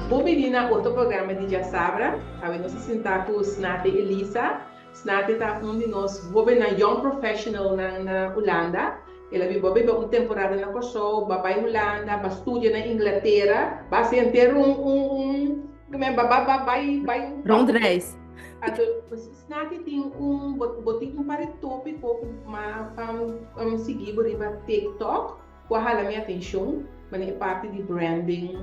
Bon bini na otro programa di Djasabra. Awe nos a sinta ku Snati Elisa. Snati ta un di nos hobennan, young professionalnan na Hulanda. El a biba biba un temporada na Kòrsou, ba bai Hulanda, ba studia na Inglatera, ba hasi henter un un un ba ba ba bai bai. Rondreis. Anto Snati tin un bo bo tin un par di tópiko ku m'a sigui bo riba TikTok. Ku a hala mi atenshon, manera e parti di branding,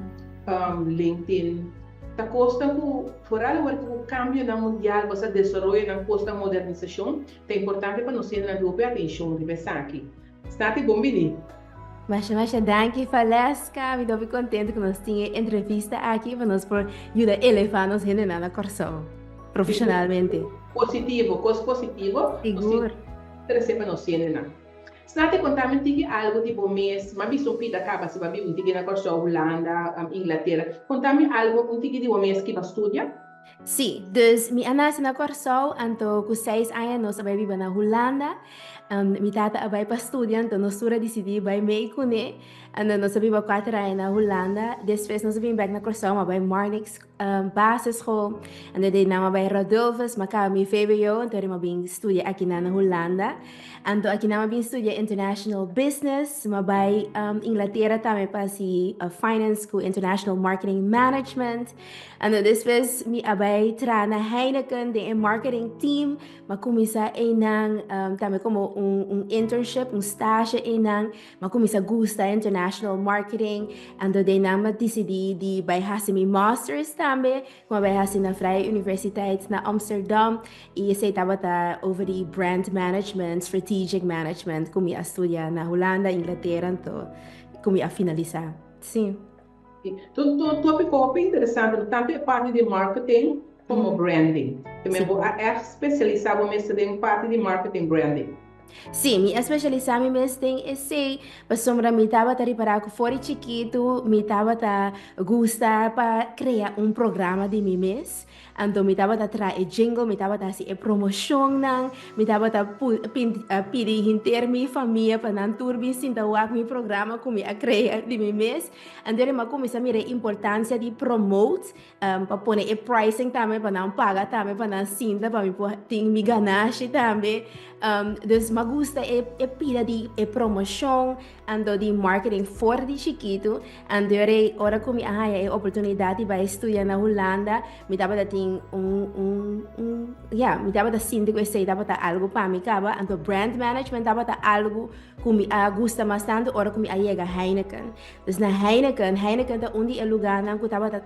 LinkedIn, ta kosnan ku foral awor ku ku kambionan mundial, bo sa desaroyonan, kosnan modernisashon, ta importante pa nos hende nan tin hopi atenshon riba esaki. Snati, bon bini! Masha masha danki Valeska, mi ta hopi kontento ku nos tin e entrevista aki pa nos por yuda elevá nos hendenan na Kòrsou profeshonalmente. Positivo, kos positivo, nos tin Sigur. trese pa nos hendenan. Snati konta mi tiki algu di bo mes, m'a bisa un pida kaba si bo a biba un tiki na Kòrsou, Hulanda, Inglatera. Konta mi algu un tiki di bo mes ki bo a studia. Sí, dus mi a nase na Kòrsou, anto ku seis aña nos a bai biba na Hulanda. Mi tata a bai pa studia, anto nos tur a disidí bai mei kuné. Anto nos a biba kuater aña na Hulanda. Despues nos a bin bèk na Kòrsou, m'a bai Marnix Basisschool, anto di nan m'a bai Radulphus, m'a kaba mi vbo, anto m'a bin studia akinan na Hulanda. Anto akinan m'a bin studia International Business, m'a bai Inglatera tambe pa hasi Finance ku International Marketing Management. Anto despues mi a bai traha na Heineken den e marketing team, m'a kuminsá einan tambe komo un internship, un stage einan. M'a kuminsá gusta international marketing, anto den nan m'a disidí di bai hasi mi masters tambe, ku m'a bai hasi na Vrije Universiteit na Amsterdam, i esei tabata over di brand management, strategic management ku mi a studia na Hulanda, Inglatera, anto ku mi a finalisá. Sí. Tur tópiko hopi interesante, tantu e parti di marketing komo branding. Te bo a ègt spesialisá bo mes den parti di marketing branding. Sí, mi a spesialisá mi mes den esei, pasobra mi tabata ripará ku for di chikitu mi tabata gusta pa krea un programa di mi mes. Anto mi tabata traha e jingle, mi tabata hasi e promoshonnan, mi tabata pidi henter mi famia pa nan tur bin sinta wak mi programa ku mi a krea di mi mes. Anto mi a kuminsá mira e importansia di promote, pa pone e pricing tambe pa nan paga tambe pa nan sinta pa mi por tin mi ganashi tambe. Dus mi a gusta e pida di e promoshon. Anto di marketing for di chikitu, anto ora ora ku mi a haña e oportunidat di bai studia na Hulanda, mi tabata tin un un un ya, mi tabata sinti ku esei tabata algu pa mi kaba, anto brand management tabata algu ku mi a gusta mas tantu ora ku mi a yega Heineken. Dus na Heineken, Heineken ta un di e lugánan ku tabata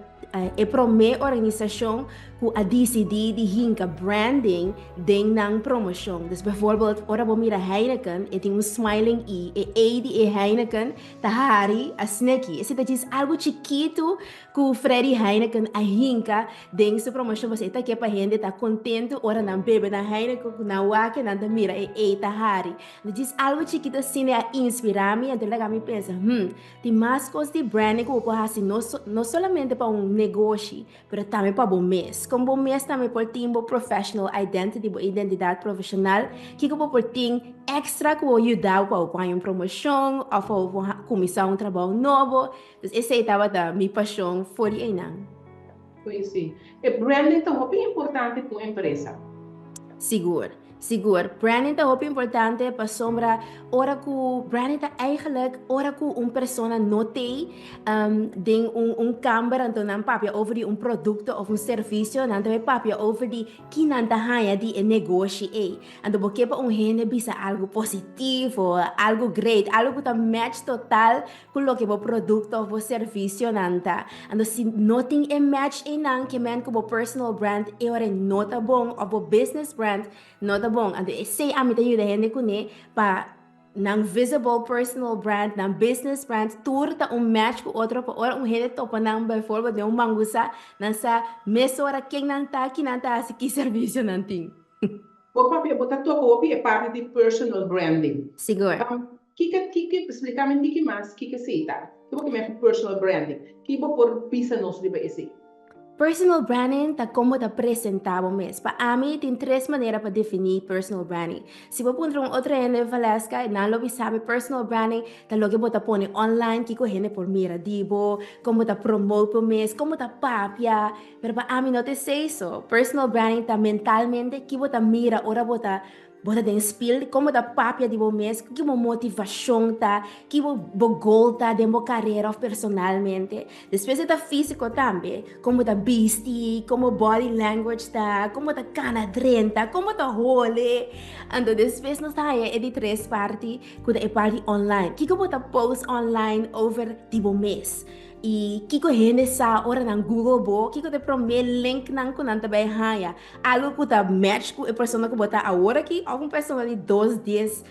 e promé organisashon ku a disidí di hinka branding den nan promoshon. Dus bijvoorbeeld ora bo mira Heineken, e tin un smiling i e ei di e Heineken ta hari a sneki. Esei ta djis algu chikitu ku Freddy Heineken a hinka den su promoshon pasobra e ta ke pa hende ta kontentu ora nan bebe nan Heineken ku nan wak e nan ta mira e ei ta hari. Anto djis algu chikitu asina a inspirá mi anto laga mi pensa, hmm, tin mas kos di branding ku bo por hasi no no solamente pa un negoshi pero tambe pa bo mes. Kon bo mes tambe por tin bo professional identity, bo identidat profeshonal, kiko bo por tin extra ku bo yuda bo pa bo por haña un promoshon òf pa bo por kuminsá un trabou nobo. Dus esei tabata mi pashon for di einan. Pues sí. E branding ta hopi importante pa un empresa. Sigur. Sigur, branding ta hopi importante pasobra ora ku branding ta eigenlijk ora ku un persona no tei den un un kamber anto nan papia over di un produkto of un servisio nan ta bai papia over di ki nan ta haña di e negoshi ei. Anto bo ke pa un hende bisa algu positivo, algu great, algu ku ta match total ku loke bo produkto of bo servisionan ta. Anto si no tin e match einan ke men ku bo personal brand e ora no ta bon of bo business brand no ta bon. Anto esei ami ta yuda hende kuné pa nan visible personal brand, nan business brand tur ta un match ku otro pa ora un hende topa nan bijvoorbeeld den un mangusa nan sa mesora ken nan ta, ki nan ta hasi, ki servisio nan tin. Bo papia bo ta toka hopi e parti di personal branding. Sigur. Kiko kiko splika mi un tiki mas kiko esei ta? Ke bo ke men ku personal branding? Ki bo por bisa nos riba esei? Personal branding ta kon bo ta presentá bo mes. Pa ami tin tres manera pa definí personal branding. Si bo puntra un otro hende, Valeska, nan lo bisa mi personal branding ta loke bo ta pone online, kiko hende por mira di bo, kon bo ta promote bo mes, kon bo ta papia. Pero pa ami no ta esei so. Personal branding ta mentalmente ki bo ta mira ora bo ta Bo ta den spil, kon bo ta papia di bo mes, ki bo motivashon ta, ki bo bo goal ta den bo karera òf personalmente. Despues e ta físiko tambe, kon bo ta bisti, kon bo body language ta, kon bo ta kana drenta, kon bo ta hole. Anto despues nos ta haña e di tres parti ku ta e parti online. Kiko bo ta post online over di bo mes? I kiko hende sa ora nan google bo? Kiko ta e promé linknan ku nan ta bai haña? Algo ku ta match ku e persona ku bo ta awor aki òf un persona di dos dies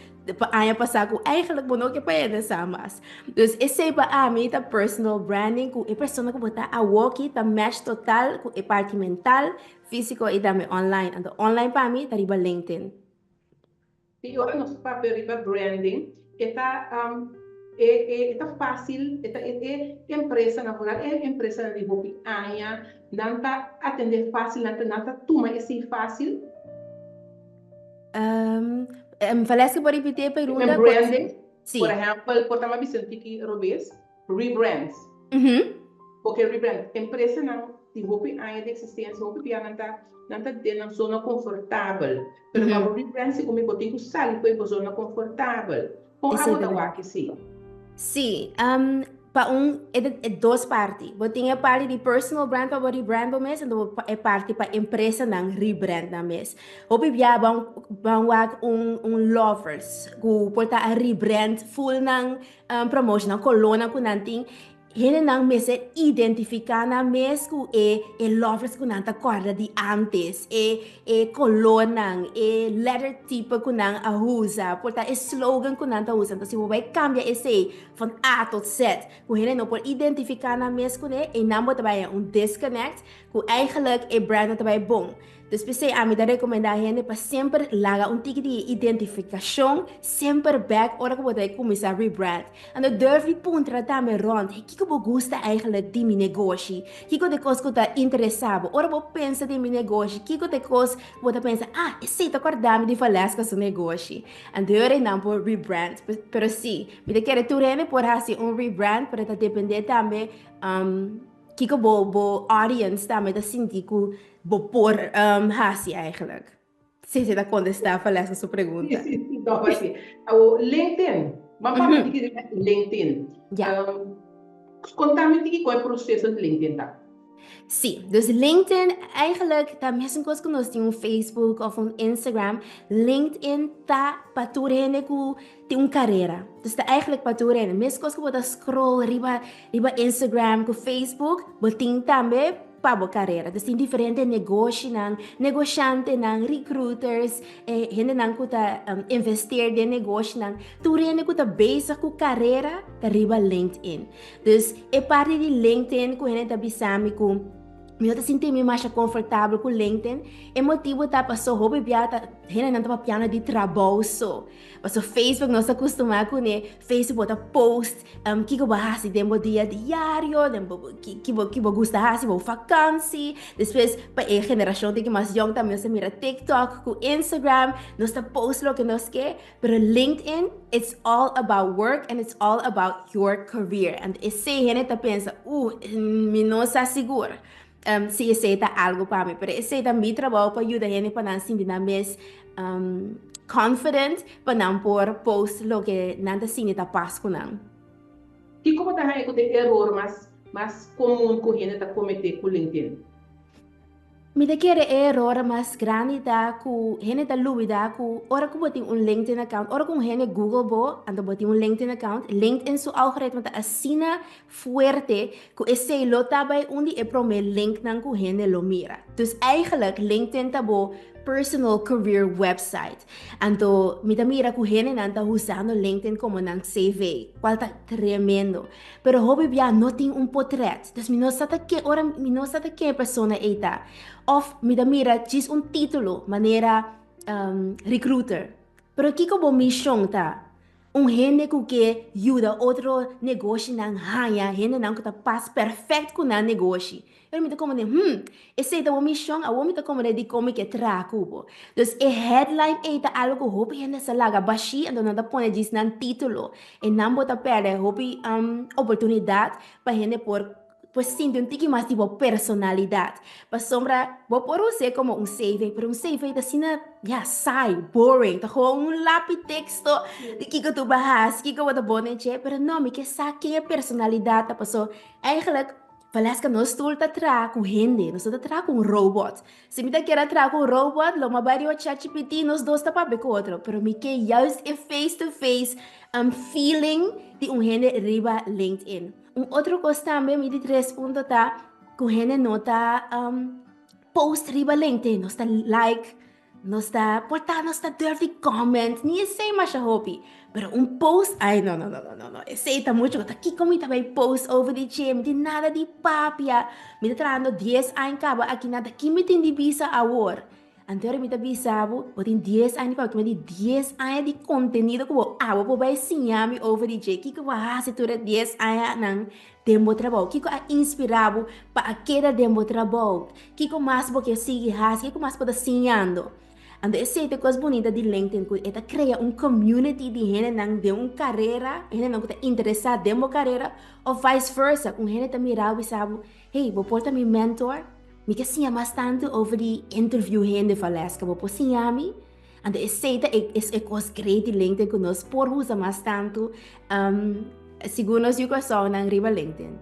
aña pasá ku eigenlijk bo no ke pa hende sa mas. Dus esei pa ami ta personal branding ku e persona ku bo ta awoki ta match total ku e parti mental, físiko i tambe online. Anto online pa mi ta riba LinkedIn. I ora nos papia riba branding, e ta e ta fácil, e ta e empresanan, foral e empresanan di hopi aña, nan ta atendé fácil, nan ta nan ta tuma esei fácil. Valeska por ripití e pregunta? Branding, por ehèmpel, por ta mi a bisa un tiki robes, rebrands. Bo ke rebrand? Empresanan tin hopi aña di eksistensia, hopi bia nan ta nan ta den nan zona konfortabel. Pero pa bo rebrand segun mi bo tin ku sali for e bo zona konfortabel. Kon abo ta wak esei? Sí, pa un e ta e dos parti. Bo tin e parti di personal brand pa bo rebrand bo mes, anto e parti pa empresanan rebrand nan mes. Hopi bia ban ban wak un un lovers ku por ta a rebrand full nan promotion, nan kolónan ku nan tin. Hendenan mester identifiká nan mes ku e e lovers ku nan ta kòrda di ántes, e e kolónan, e lettertype ku nan a usa, por ta e slogan ku nan ta usa. Entonces si bo bai kambia esei van A tot Z, ku hende no por identifiká nan mes kuné, einan bo ta bai haña un disconnect ku eigenlijk e brand no ta bai bon. Dus p'esei ami ta rekomendá hende pa semper laga un tiki di e identifikashon semper bèk ora ku bo ta kuminsá rebrand. Anto durf di puntra tambe rònt, hey, kiko bo gusta eigenlijk di mi negoshi? Kiko ta e kos ku ta interesá bo? Ora bo pensa di mi negoshi, kiko ta e kos ku bo ta pensa, ah, esei ta kòrda mi di Valeska su negoshi? Anto e ora ei nan por rebrand. Pero sí, mi ta kere tur hende por hasi un rebrand, pero ta dependé tambe kiko bo bo audience tambe ta sinti ku Bo por hasi eigenlijk? Si si ta kontestá Valeska su pregunta. Sí, sí, no, pues sí. Awo, LinkedIn. Ban papia tiki di LinkedIn. Ja. Konta mi tiki kon e proseso di LinkedIn ta. Sí, dus LinkedIn eigenlijk ta mesun kos ku nos tin un Facebook of un Instagram. LinkedIn ta pa tur hende ku tin un karera. Dus ta eigenlijk pa tur hende. Meskos ku bo ta scroll riba riba Instagram ku Facebook, bo tin tambe pa bo karera. Dus tin diferente negoshinan, negoshantenan, recruiters, e hendenan ku ta investeer den negoshinan. Tur hende ku ta bezig ku karera ta riba LinkedIn. Dus e parti di LinkedIn ku hende ta bisa mi ku mi no ta sinti mi masha konfortabel ku LinkedIn, e motibu ta paso hopi bia ta hendenan ta papiando di trabou so. Paso Facebook nos ta kustumá kuné, Facebook bo ta post kiko bo hasi den bo dia diario, den bo ki bo ki bo gusta hasi bo fakansi. Despues pa e generashon tin ki mas yòn tambe nos ta mira TikTok ku Instagram, nos ta post loke nos ke, pero LinkedIn it's all about work and it's all about your career. Anto esei hende ta pensa, uh, mi no sa sigur si esei ta algu pa mi, pero esei ta mi trabou pa yuda hende pa nan sinti nan mes confident pa nan por post loke nan ta sinti ta pas ku nan. Kiko bo ta haña ku ta e eror mas mas komun ku hende ta kometé ku LinkedIn? Mi ta kere e eror mas grandi ta ku hende ta lubida ku ora ku bo tin un LinkedIn account, ora ku un hende google bo, anto bo tin un LinkedIn account, LinkedIn su algoritmo ta asina fuerte ku esei lo ta bai un di e promé linknan ku hende lo mira. Dus eigenlijk LinkedIn ta bo personal career website. Anto mi ta mira ku hendenan ta usando LinkedIn komo nan CV, kual ta tremendo. Pero hopi bia no tin un potret. Dus mi no sa ta ke ora mi no sa ta ken e persona ei ta. Òf mi ta mira djis un título manera recruiter. Pero kiko bo mishon ta? Un hende ku ke yuda otro negoshinan haña hendenan ku ta pas perfèkt ku nan negoshi. Pero mi ta komprendé, hmm, esei ta bo mishon, awor mi ta komprendé dikon mi ke traha ku bo. Dus e headline ei ta algu ku hopi hende sa laga bashí, anto nan ta pone djis nan título. E nan bo ta pèrdè hopi oportunidat pa hende por por sinti un tiki mas di bo personalidat. Pasobra bo por us'é komo un CV, pero un CV ta asina, ya, saai, boring, ta gewoon un lapi teksto di kiko tur bo a hasi, kiko bo ta bon den dje, pero no, mi ke sa ken e personalidat ta, paso eigenlijk Valeska, nos tur ta traha ku hende, nos no ta traha ku un robot. Si mi ta kier a traha ku un robot, lo mi a bai riba ChatGPT, nos dos ta papia ku otro. Pero mi ke juist e face to face feeling di un hende riba LinkedIn. Un otro kos tambe, mi di tres punto ta ku hende no ta post riba LinkedIn, nos ta like, Nos ta por ta nos ta durf di comment, ni esei masha hopi, pero un post, ay no no no no no no, esei ta mucho, ta kiko mi ta bay post over di dje, mi tin nada di papia, mi ta trahando dies aña kaba aki nan, ta ki mi tin di bisa awor? Anto mi ta bisa bo, bo tin dies aña di papia, mi tin dies aña di contenido ku bo abo por bay siña mi over di dje, kiko bo a hasi tur e dies añanan den bo trabou? Kiko a inspirá bo pa a keda den bo trabou? Kiko mas bo ke sigui hasi? Kiko mas bo ta siñando? Anto esei ta e kos bunita di LinkedIn, ku e ta krea un community di hendenan den un karera, hendenan ku ta interesá den bo karera, òf vice versa, ku un hende ta mira bo i bisa bo, Hey, bo por ta mi mentor? Mi ke siña mas tantu over di interview hende, Valeska, bo por siña mi? Anto esei ta e e kos great di LinkedIn ku nos por usa mas tantu segun nos yu kòrsounan riba LinkedIn.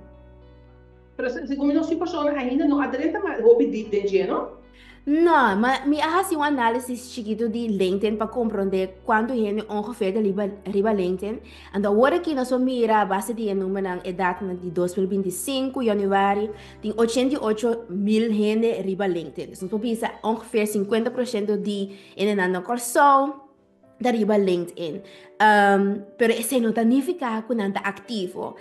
Pero segun mi nos yu kòrsounan ainda no a drenta mas hopi dip den dje, no? No, ma mi a hasi un análisis chikitu di LinkedIn pa komprondé kuantu hende ongeveer ta riba riba LinkedIn. Anto awor aki nos por mira a base di e numbernan e datanan di 2025 yanüari tin 88 mil hende riba LinkedIn. Dus nos por bisa ongeveer 50% di hendenan na Kòrsou ta riba LinkedIn. Pero esei no ta nifiká ku nan ta aktivo.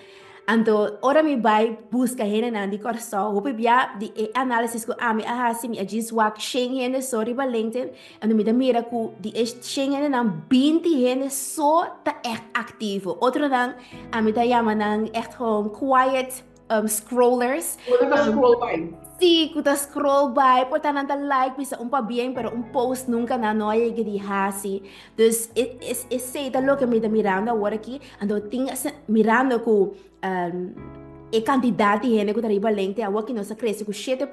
Anto ora mi bai buska hendenan di Kòrsou, hopi bia di e análisis ku ami a hasi, mi a djis wak shen hende so riba LinkedIn, anto mi ta mira ku di e shen hendenan, 20 hende so ta ègt aktivo. Otronan ami ta yama nan ègt gewoon quiet scrollers. Ku ta scroll bai. Sí, ku ta scroll bai, por ta nan ta like bisa un pabien, pero un post nunka nan no a yega di hasi. Dus esei ta loke mi ta mirando awor aki. Anto tin mirando ku e kantidat di hende ku ta riba LinkedIn awor aki nos a krese ku 7%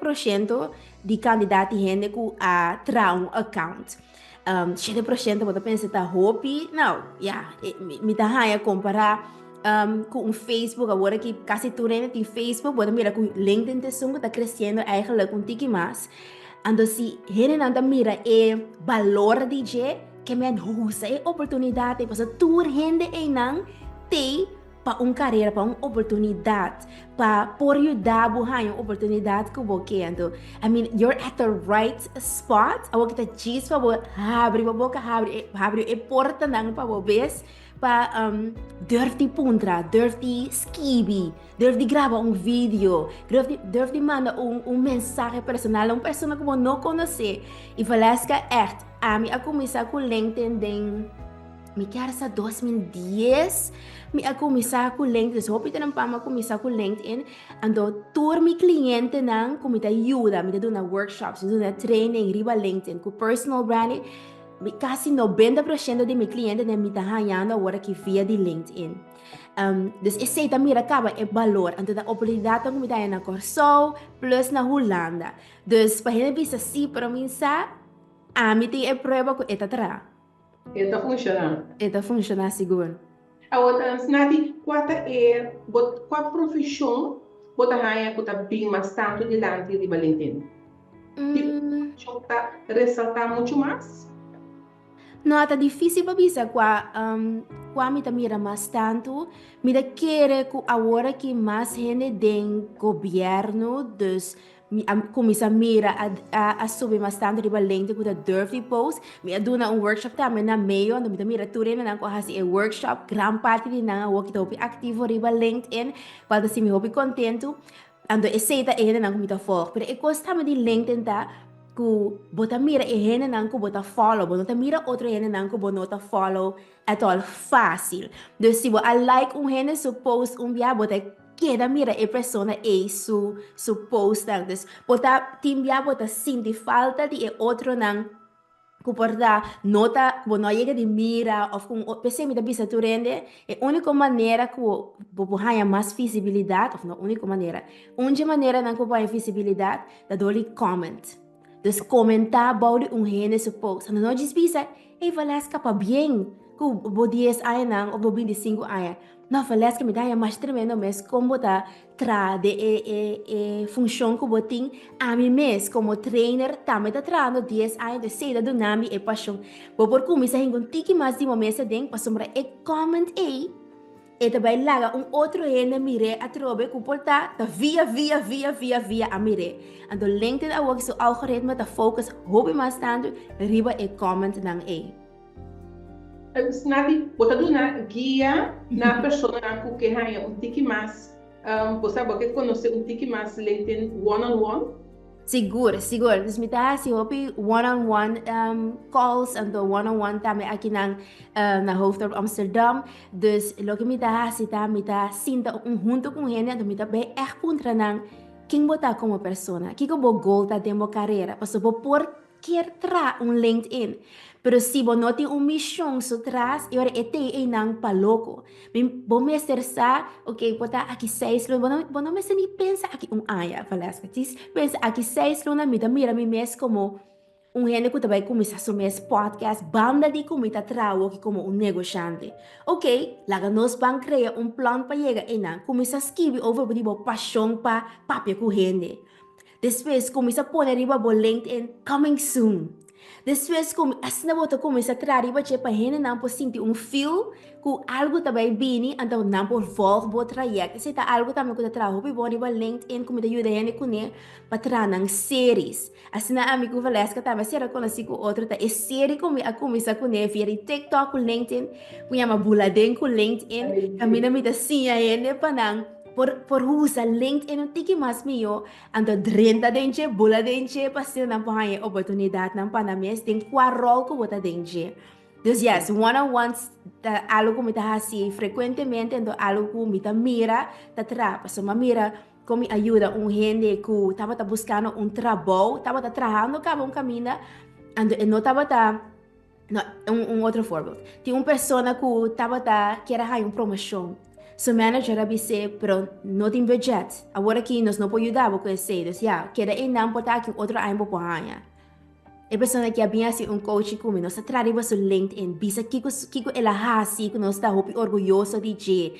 di kantidat di hende ku a traha un account. 7% bo ta pensa ta hopi? Nou, ya, mi ta haña kompará ku un Facebook awor aki kasi tur hende tin Facebook, bo ta mira ku LinkedIn ta esun ku ta kresiendo eigenlijk un tiki mas. Anto si hendenan ta mira e balor di dje, ke men usa e oportunidat ei, pasobra tur hende einan t'ei pa un karera, pa un oportunidat, pa por yuda bo haña un oportunidat ku bo ke. Anto, I mean, you're at the right spot. Awor ki ta djis pa bo habri bo boka, habri, habri e portanan pa bo bes, pa um, durf di puntra, durf di skibi, durf di graba un video, durf di, durf di manda un, un mensahe personal na un persona ku bo no konosé. I Valeska, echt, ami a kuminsá ku LinkedIn den Mi kier sa 2010 mi a kuminsá ku LinkedIn, dus hopi tenen pa mi a kuminsá ku LinkedIn. Anto tur mi klientenan ku mi ta yuda, mi ta duna workshops, mi ta duna training riba LinkedIn ku personal branding, mi kasi 90% di mi klientenan mi ta hañando awor aki via di LinkedIn. Dus esei ta mira kaba e balor, anto ta oportunidatnan ku mi ta haña na Kòrsou plus na Hulanda. Dus pa hende bisa si, pero mi sa ami tin e prueba ku e ta traha. E ta funshoná. E ta funshoná sigur. Awor, Snati, kua ta e bo kua profeshon bo ta haña ku ta bin mas tantu dilanti riba LinkedIn? Ki profeshon ta resaltá muchu mas? No, ta difísil pa bisa kua kua mi ta mira mas tantu. Mi ta kere ku awor aki mas hende den gobièrnu, dus Mi a kuminsá mira a a subi mas tantu riba LinkedIn ku ta durf di post. Mi a duna un workshop tambe na Mayo, anto mi ta mira tur hendenan ku a hasi e workshop, gran parti di nan awor ki ta hopi aktivo riba LinkedIn, kual ta hasi mi hopi kontentu. Anto esei ta e hendenan ku mi ta volg. Pero e kos tambe di LinkedIn ta. ku bo ta mira e hendenan ku bo ta follow, bo no ta mira otro hendenan ku bo no ta follow at all fácil. Dus si bo a like un hende su post un bia, bo ta keda mira e persona ei su su postnan. Dus bo ta tin bia bo ta sinti falta di e otronan ku por ta no ta ku bo no a yega di mira òf ku un p'esei mi ta bisa tur hende e úniko manera ku bo por haña mas visibilidat òf no úniko manera un dje maneranan ku bo por haña visibilidat ta dor di comment. Dus komentá bou di un hende su post. Anto no djis bisa, Ey Valeska pabien ku bo dies añanan òf bo 25 aña. No Valeska mi ta haña masha tremendo mes kon bo ta traha den e e e funshon ku bo tin. Ami mes komo trainer tambe ta trahando dies aña dus esei ta duna mi e pashon. Bo por kuminsá hinka un tiki mas di bo mes aden pasobra e comment ei e ta bai laga un otro hende mir'é atrobe ku por ta ta via via via via via a mir'é. Anto LinkedIn awor su algoritme ta focus hopi mas tantu riba e commentnan ei. Snati, bo ta duna guia na personanan ku ke haña un tiki mas, bo sa bo ke konosé un tiki mas LinkedIn one on one? Sigur, sigur. Dus mi ta hasi hopi one on one calls, anto one on one tambe akinan na Hoofddorp Amsterdam. Dus loke mi ta hasi ta mi ta sinta un hunto ku un hende, anto mi ta bai ègt puntra nan ken bo ta komo persona, kiko bo goal ta den bo karera, pasobra bo por kier traha un LinkedIn, pero si bo no tin un mishon su tras, e ora e tei einan pa loko. Mi, bo mester sa, ok, por ta aki seis luna, bo no, bo no mester ni pensa aki un aña, Valeska, djis pensa aki seis luna mi ta mira mi mes komo un hende ku ta bai kuminsá su mes podcast banda di ku mi ta traha awoki komo un negoshante. Ok, laga nos ban krea un plan pa yega einan, kuminsá skibi over di bo pashon pa papia ku hende. Despues kuminsá pone riba bo LinkedIn coming soon. Despues ku asina bo ta kuminsá traha riba dje pa hendenan por sinti un feel ku algu ta bai bini anto nan por volg bo trayèkt. Esei ta algu tambe ku ta traha hopi bon riba LinkedIn ku mi ta yuda hende kuné pa traha nan series. Asina ami ku Valeska tambe a sera konosí ku otro ta e serie ku mi a kuminsá kuné via di TikTok ku LinkedIn ku yama Buladen ku LinkedIn kaminda mi ta siña hende pa nan Por por usa LinkedIn un tiki mas mihó, anto drenta den dje, bula den dje pa asina nan por haña e oportunidatnan pa nan mes den kua ròl ku bo ta den dje. Dus yes, one on ones ta algu ku mi ta hasi frekuentemente, anto algu ku mi ta mira ta traha. Pasobra mi a mira kon mi a yuda un hende ku tabata buskando un trabou, tabata trahando kaba un kaminda, anto e no tabata. No, un, un otro voorbeeld. Tin un persona ku tabata kier a haña un promoshon. Su manager a bis'é, pero no tin budget. Awor aki nos no por yuda bo ku esei. Dus ya, keda einan por ta aki un otro aña bo por haña. E persona aki a bin hasi un coaching ku mi. Nos a traha riba su LinkedIn, bisa kiko, kiko el a hasi, ku nos ta hopi orguyoso di dje.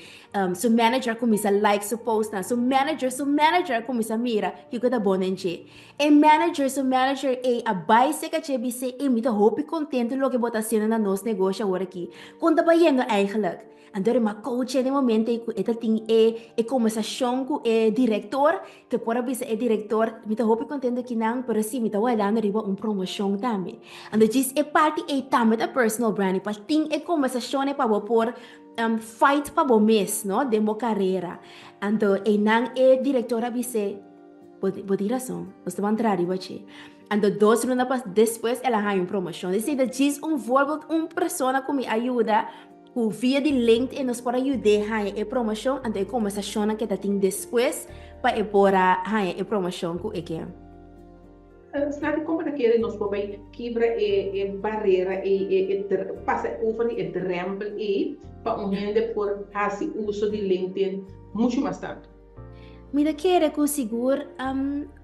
Su manager a kuminsá like su postnan. Su manager, su manager a kuminsá mira kiko ta bon den dje. E manager su manager ei a bai serka dje bis'é, Ey, mi ta hopi contento loke bo ta haciendo na nos negoshi awor aki. Con ta bayendo eigenlijk? Anto e ma coach'é den momento ei cu e ta tin e e conversacion cu e director, cu e por a bisa e director, Mi ta hopi contento akinan, pero si mi ta wardando riba un promocion tambe. Anto djis e parti ei tambe ta personal branding, pa tin e conversacionnan pa bo por fight pa bo mes, no, den bo carera. Anto einan e director a bis'é, Bo tin rason, nos ta ban traha riba dje. Anto dos luna pas despues el a haña un promoshon. Esei ta djis un voorbeeld, un persona ku mi a yuda ku via di LinkedIn nos por a yud'é haña e promoshon, anto e kombersashonnan ku e ta tin despues pa e por a haña e promoshon ku e ke. Snati kon bo ta kere nos por bai kibra e barera ei, e pasa over di e drèmpel ei pa un hende por hasi uso di LinkedIn muchu mas tantu? Mi ta kere ku sigur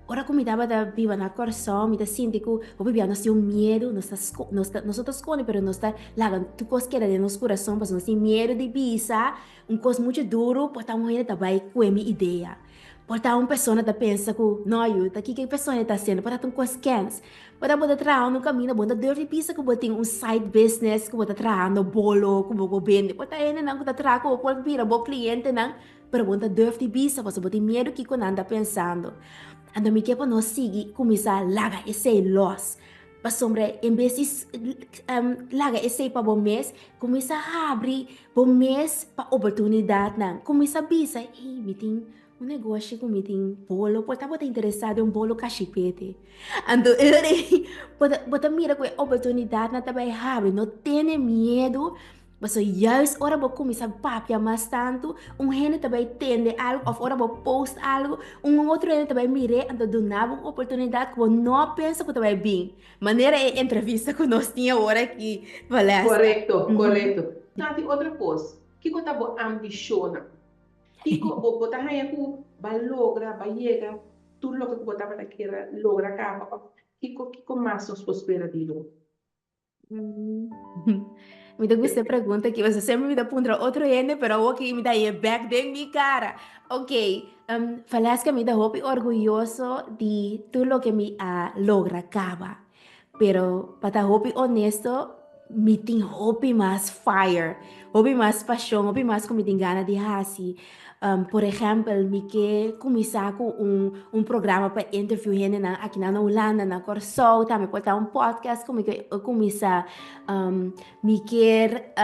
ora ku mi tabata biba na Kòrsou mi ta sinti ku hopi bia nos tin un miedu, nos ta nos ta nos no ta skonde pero nos ta laga tur kos keda den nos kurason pasobra nos tin miedu di bisa un kos muchu duru por ta un hende ta bai kue mi idea, por ta un persona ta pensa ku no yu ta kiko e persona ta hasiendo por ta un kos kens, por ta bo ta trahando un kaminda bo no ta durf di bisa ku bo tin un side business ku bo ta trahando bolo ku bo por bende por ta hendenan ku ta traha ku bo por bira bo klientenan. Pero bo no ta durf di bisa pasobra bo tin miedu kiko nan ta pensando. Anto mi ke pa nos sigui kuminsá laga esei los. Pasobra en bes di laga esei pa bo mes, kuminsá habri bo mes pa oportunidatnan. Kuminsá bisa, hey, mi tin. Un negoshi ku mi tin bolo, por ta bo ta interesá den un bolo kashipete. Anto e ora ei bo ta mira ku e oportunidatnan ta bai habri. No tene miedu, pasobra juist ora bo kuminsá papia mas tantu, un hende ta bai tende algu òf ora bo post algu, un otro hende ta bai mir'é anto duna bo un oportunidat ku bo no a pensa ku ta bai bin. Manera e entrevista ku nos tin awor aki, Valesca. Korekto, korekto. Tati, otro kos, kiko ta bo ambishonnan? Kiko bo bo ta haña ku ba logra, ba yega tur loke ku bo tabata kier logra kaba òf kiko kiko mas nos por spera di bo? Mi ta gusta e pregunta aki, pasobra semper mi ta puntra otro hende, pero awor aki mi ta haña bèk den mi kara. Ok, Valeska, mi ta hopi orguyoso di tur loke mi a logra kaba. Pero pa ta hopi honesto, mi tin hopi mas fire, hopi mas pasion, hopi mas ku mi tin gana di hasi. Por ehèmpel, mi ke kuminsá ku un un programa pa interview hendenan akinan na Hulanda, na Kòrsou, tambe por ta un podcast ku mi ke kuminsá. Mi kier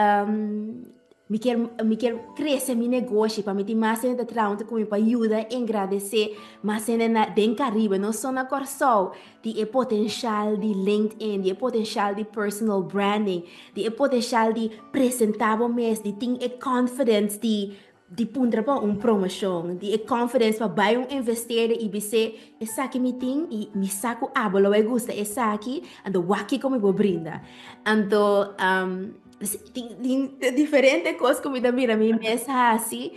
Mi kier mi kier crece mi negoshi pa mi tin mas hende ta traha hunto cu mi pa yuda engrandece mas hende na den Caribe no so na Corsou di e potencial di LinkedIn di e potencial di personal branding di e potencial di presenta bo mes di tin e confidence di di puntra pa un promocion di e confidence pa bay un investeerder y bis'e esaki mi tin y mi sa cu abo lo bay gusta esaki anto wak kico mi por brinda anto. Tin diferente cos cu mi ta mira mi mes haci,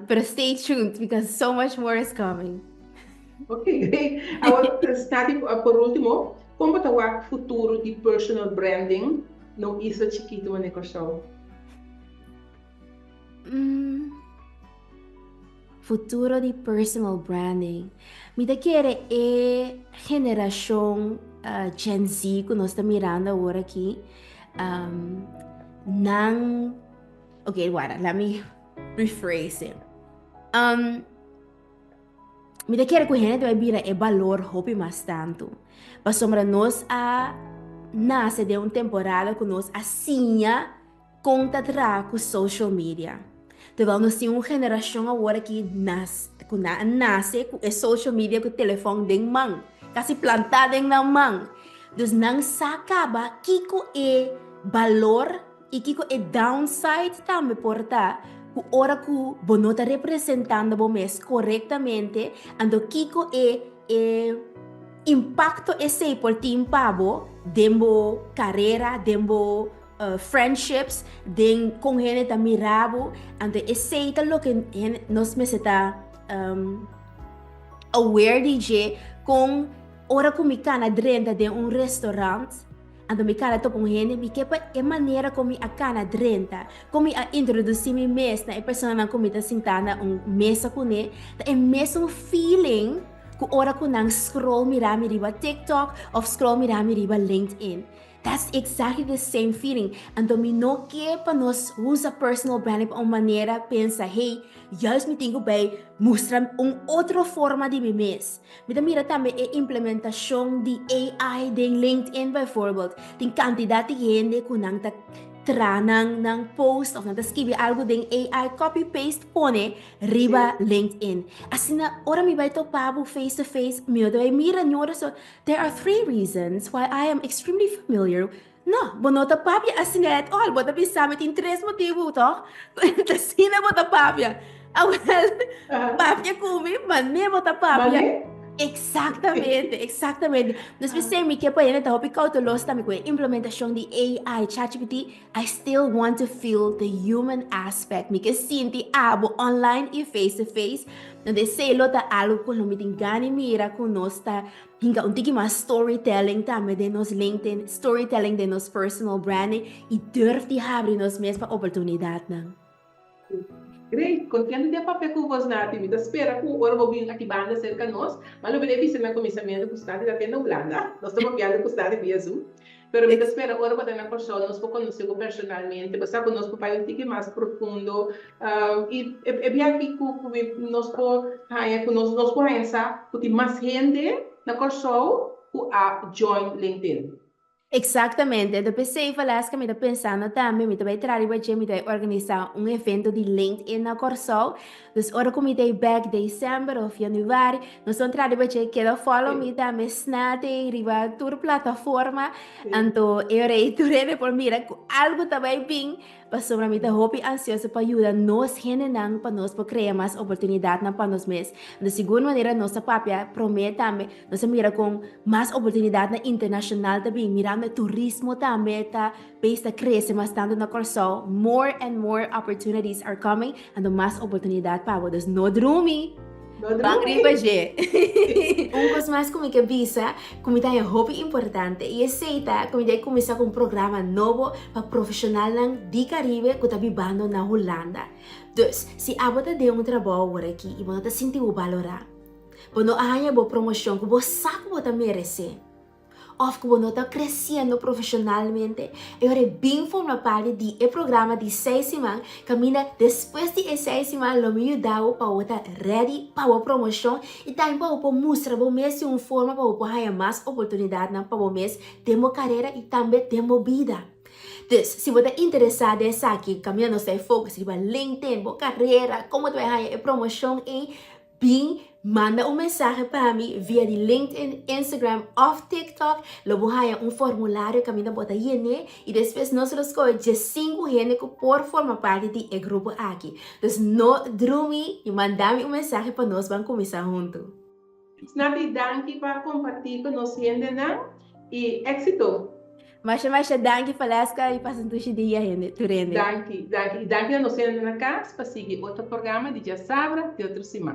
pero stay tuned because so much more is coming. Ok, great. Awor, Snati, por ultimo, con bo ta wak futuro di personal branding na un isla chikito manera Kòrsou? Futuro di personal branding. Mi ta kere e generacion Gen Z cu nos ta mirando awor aki, nan, ok, wara, let me rephrase it. Mi ta kere ku hende ta bai bira e balor hopi mas tantu. Pasobra nos a nase den un temporada ku nos a siña kon ta traha ku social media. Terwijl nos tin un generashon awor aki nas ku nan a nase ku e social media ku telefòn den man, kasi plantá den nan man. Dus nan sa kaba kiko e balor i kiko e downside tambe por ta ku ora ku bo no ta representando bo mes korektamente, anto kiko e e impakto esei por tin pa bo den bo karera, den bo friendships, den kon hende ta mira bo, anto esei ta loke hende nos mester ta aware di dje kon ora ku mi kana drenta den un restaurant, anto mi kana topa un hende, mi ke pa e manera kon mi a kana drenta, kon mi a introdusi mi mes na e personanan ku mi ta sinta na un mesa kuné, ta e mesun feeling ku ora ku nan scroll mira mi riba TikTok òf scroll mira mi riba LinkedIn. That's exactly the same feeling. Anto mi no ke pa nos usa personal branding pa un manera pensa, hey, juist mi tin ku bai mustra un otro forma di mi mes. Mi ta mira tambe e implementacion di AI den LinkedIn bijvoorbeeld. Tin cantidad di hende ku nan ta tra nan nan post of nan ta skibi algo den AI, copy paste pone riba LinkedIn. Asina ora mi bai topa bo face to face, mi no ta bai mira ni ora so There are three reasons why I am extremely familiar No, bo no ta papia asina at all. Bo ta bisa mi tin tres motibu, toch? Ta asina bo ta papia. Awel, papia ku mi, mane bo ta papia. Mane? Exactamente, exactamente. Dus p'esei mi ke pa hende ta hopi cauteloso tambe ku e implementacion di AI, ChatGPT. I still want to feel the human aspect. Mi ke sinti abo online i face to face. Donde esei lo ta algo ku lo mi tin gana di mira ku nos ta hinka un tiki mas storytelling tambe den nos LinkedIn, storytelling den nos personal branding i durf di habri nos mes pa oportunidatnan. Great, contento di a papia cu bos Nati. Mi ta spera cu ora bo bin aki banda cerca nos, ma lo bira e bisa na cuminsamiento cu Snati ta tende Hulanda. Nos ta papiando cu Snati via Zoom. Pero mi ta spera ora bo ta na Corsou nos por conoce bo personalmente, bo sa cu nos por bai un tiki mas profundo y e bia aki cu nos por haya cu nos nos por haya sa cu tin mas hende na Corsou cu a join LinkedIn. Exactamente, enton p'esei Valeska mi ta pensando tambe mi ta bai traha riba dje, mi ta bai organisa un evento di LinkedIn na Kòrsou, dus ora ku mi ta ei bèk december of januari nos ta traha riba dje, keda follow mi tambe Snati riba tur plataforma, anto e ora ei tur hende por mira ku algu ta bai bin. Pasobra mi ta hopi ansioso pa yuda nos hendenan pa nos por krea mas oportunidatnan pa nos mes. Anto sigur manera nos ta papia promé tambe, nos a mira kon mas oportunidatnan internashonal ta bin, mirando e turismo tambe ta bes ta krese mas tantu na Kòrsou, more and more opportunities are coming, anto mas oportunidat pa bo. Dus no drumi! No Ban drumi! riba dje! Un kos mas ku mi ke bisa, ku mi ta haña hopi importante, i esei ta ku mi ta kuminsá ku un programa nobo pa profeshonalnan di Karibe ku ta bibando na Hulanda. Dus, si abo ta den un trabou awor aki i bo no ta sinti bo balorá, bo no a haña bo promoshon ku bo sa ku bo ta meresé, Of ku bo no ta kresiendo profeshonalmente, e ora e bin forma parti di e programa di seis siman, kaminda despues di e seis siman lo mi yuda bo pa bo ta ready pa bo promoshon i tambe pa bo por mustra bo mes di un forma pa bo por haña mas oportunidatnan pa bo mes den bo karera i tambe den bo bida. Dus, si bo ta interesá den esaki, kaminda nos ta e focus riba LinkedIn, bo karera, kon bo ta bai haña e promoshon ei, Bin manda un mensahe pa mi via di LinkedIn, Instagram of TikTok. Lo bo haña un formulario kaminda bo ta yen'é i despues nos lo skohe diesinku hende ku por forma parti di e grupo aki. Dus no drumi i manda mi un mensahe pa nos ban kuminsá huntu. Snappy danki pa kompartí ku nos hendenan i éksito! Masha masha danki Valeska y pasa un dushi dia hende tur hende. Danki, danki. Y danki na nos hende na cas pa sigui otro programa di Djasabra di otro siman.